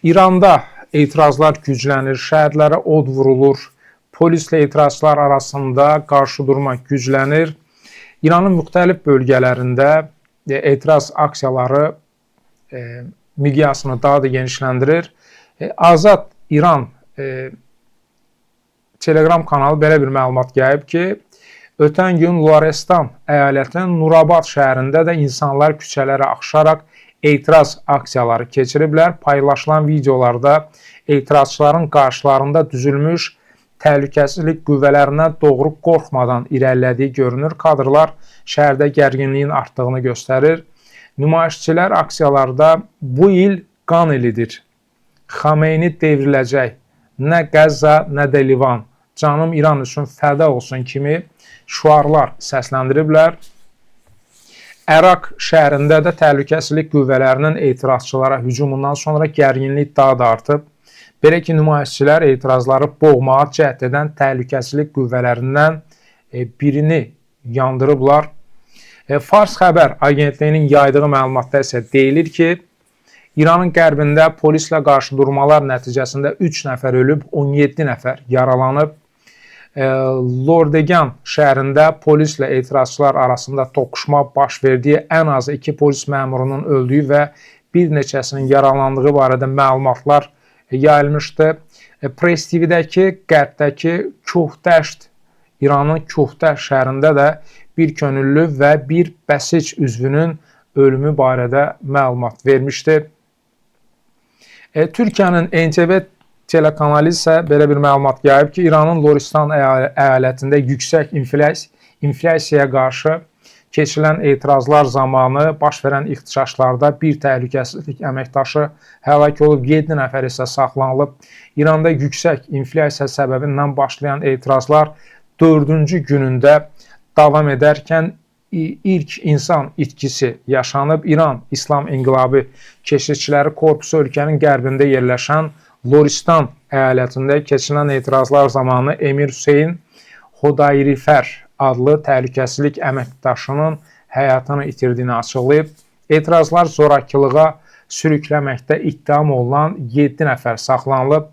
İranda etirazlar güclənir, şəhərlərə od vurulur, polislə etirazçılar arasında qarşıdurma güclənir. İranın müxtəlif bölgələrində etiraz aksiyaları miqyasını daha da genişləndirir. Azad İran Telegram kanalı belə bir məlumat yayıb ki, ötən gün Lorestan əyalətinin Nurabad şəhərində də insanlar küçələrə axışaraq etiraz aksiyaları keçiriblər. Paylaşılan videolarda etirazçıların qarşılarında düzülmüş təhlükəsizlik qüvvələrinə doğru qorxmadan irəlilədiyi görünür. Kadrlar şəhərdə gərginliyin artdığını göstərir. Nümayişçilər aksiyalarda bu il qan ilidir. Xameyni devriləcək. Nə Qəzza, nə də Livan. Canım İran üçün fəda olsun kimi şüarlar səsləndiriblər. Ərak şəhərində də təhlükəsizlik qüvvələrinin etirazçılara hücumundan sonra gərginlik daha da artıb. Belə ki, nümayişçilər etirazları boğmağa cəhd edən təhlükəsizlik qüvvələrindən birini yandırıblar. Fars Xəbər Agentliyinin yaydığı məlumatda isə deyilir ki, İranın qərbində polislə qarşıdurmalar nəticəsində 3 nəfər ölüb, 17 nəfər yaralanıb. Lordegan şəhərində polislə etirazçılar arasında toqquşma baş verdiyi, ən azı 2 polis məmurunun öldüyü və bir neçəsinin yaralandığı barədə məlumatlar yayılmışdı. Press TV-dəki qərbdəki Kuhdəşt, İranın Kuhdəşt şəhərində də bir könüllü və bir bəsic üzvünün ölümü barədə məlumat vermişdi. Türkiyənin NTV telekanalı isə belə bir məlumat yayıb ki, İranın Loristan əyalətində yüksək inflyasiyaya qarşı keçirilən etirazlar zamanı baş verən ixtişaşlarda bir təhlükəsizlik əməkdaşı həlak olub, 7 nəfər isə saxlanılıb. İranda yüksək inflyasiya səbəbindən başlayan etirazlar 4-cü günündə davam edərkən ilk insan itkisi yaşanıb. İran İslam İnqilabı Keşikçiləri Korpusu ölkənin qərbində yerləşən Loristan əyalətində keçirilən etirazlar zamanı Emir Hüseyn Xodayrifər adlı təhlükəsizlik əməkdaşının həyatını itirdiyini açıqlayıb. Etirazlar zorakılığa sürükləməkdə ittiham olunan 7 nəfər saxlanılıb.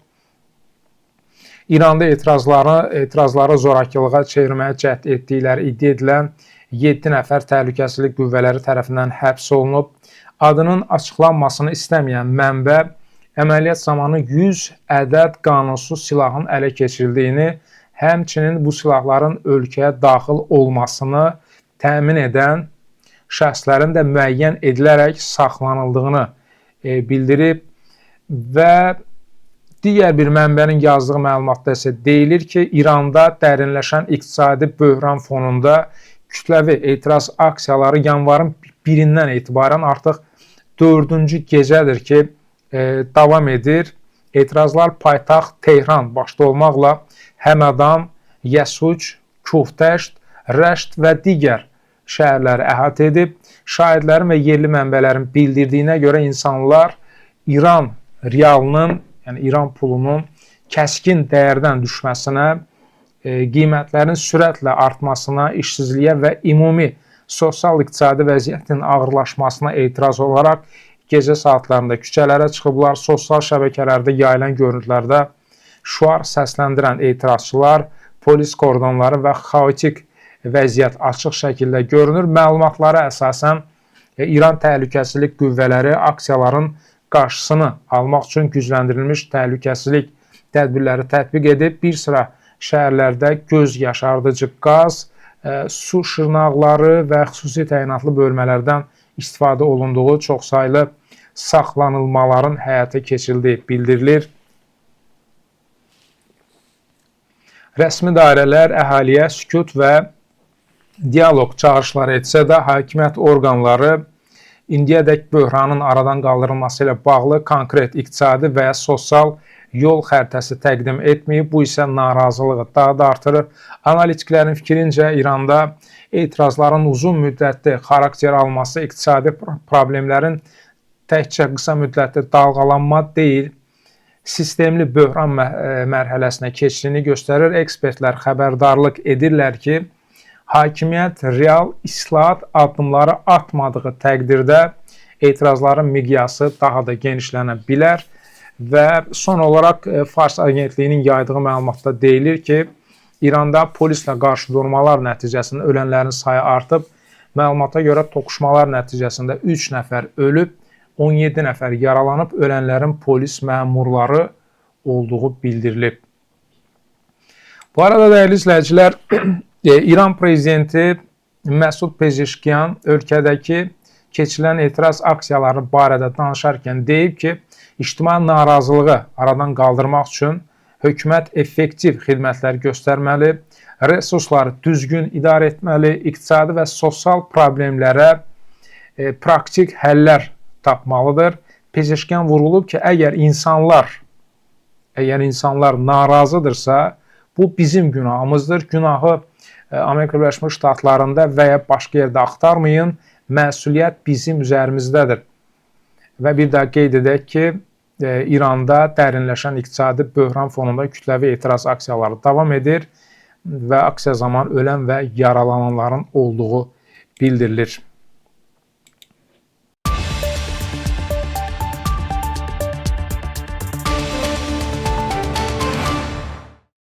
İranda etirazları zorakılığa çevirməyə cəhd etdikləri iddia edilən 7 nəfər təhlükəsizlik qüvvələri tərəfindən həbs olunub. Adının açıqlanmasını istəməyən mənbə əməliyyat zamanı 100 ədəd qanunsuz silahın ələ keçirildiyini, həmçinin bu silahların ölkəyə daxil olmasını təmin edən şəxslərin də müəyyən edilərək saxlanıldığını bildirib və digər bir mənbənin yazdığı məlumatda isə deyilir ki, İranda dərinləşən iqtisadi böhran fonunda kütləvi etiraz aksiyaları yanvarın 1-dən etibarən artıq 4-cü gecədir ki, davam edir. Etirazlar paytaxt Tehran başda olmaqla Həmədan, Yəsuc, Kuhdəşt, Rəşd və digər şəhərləri əhatə edib. Şahidlərin və yerli mənbələrin bildirdiyinə görə insanlar İran realının, yəni İran pulunun kəskin dəyərdən düşməsinə, qiymətlərin sürətlə artmasına, işsizliyə və ümumi sosial-iqtisadi vəziyyətin ağırlaşmasına etiraz olaraq gecə saatlarında küçələrə çıxıblar. Sosial şəbəkələrdə yayılan görüntülərdə şüar səsləndirən etirazçılar, polis kordonları və xaotik vəziyyət açıq şəkildə görünür. Məlumatlara əsasən İran təhlükəsizlik qüvvələri aksiyaların qarşısını almaq üçün gücləndirilmiş təhlükəsizlik tədbirləri tətbiq edib. Bir sıra şəhərlərdə göz yaşardıcı qaz, su şırnaqları və xüsusi təyinatlı bölmələrdən istifadə olunduğu çoxsaylı saxlanılmaların həyata keçirildiyi bildirilir. Rəsmi dairələr əhaliyə sükut və dialoq çağırışları etsə də, hakimiyyət orqanları indiyədək böhranın aradan qaldırılması ilə bağlı konkret iqtisadi və ya sosial yol xəritəsi təqdim etməyib. Bu isə narazılığı daha da artırır. Analitiklərin fikrincə, İranda etirazların uzun müddətli xarakter alması iqtisadi problemlərin təkcə qısa müddətli dalğalanma deyil, sistemli böhran mərhələsinə keçdiyini göstərir. Ekspertlər xəbərdarlıq edirlər ki, hakimiyyət real islahat addımları atmadığı təqdirdə etirazların miqyası daha da genişlənə bilər. Və son olaraq Fars agentliyinin yaydığı məlumatda deyilir ki, İranda polislə qarşıdurmalar nəticəsində ölənlərin sayı artıb. Məlumata görə toqquşmalar nəticəsində 3 nəfər ölüb, 17 nəfər yaralanıb, ölənlərin polis məmurları olduğu bildirilib. Bu arada dəyərli izləyicilər, İran prezidenti Məsud Pezeşkiyan ölkədəki keçirilən etiraz aksiyaları barədə danışarkən deyib ki, ictimai narazılığı aradan qaldırmaq üçün hökumət effektiv xidmətlər göstərməli, resursları düzgün idarə etməli, iqtisadi və sosial problemlərə praktik həllər tapmalıdır. Pezeşkiyan vurğulayıb ki, əgər insanlar narazıdırsa, bu bizim günahımızdır. Günahı Amerika Birləşmiş Ştatlarında və ya başqa yerdə axtarmayın. Məsuliyyət bizim üzərimizdədir. Və bir daha qeyd edək ki, İranda dərinləşən iqtisadi böhran fonunda kütləvi etiraz aksiyaları davam edir və aksiya zamanı ölən və yaralananların olduğu bildirilir.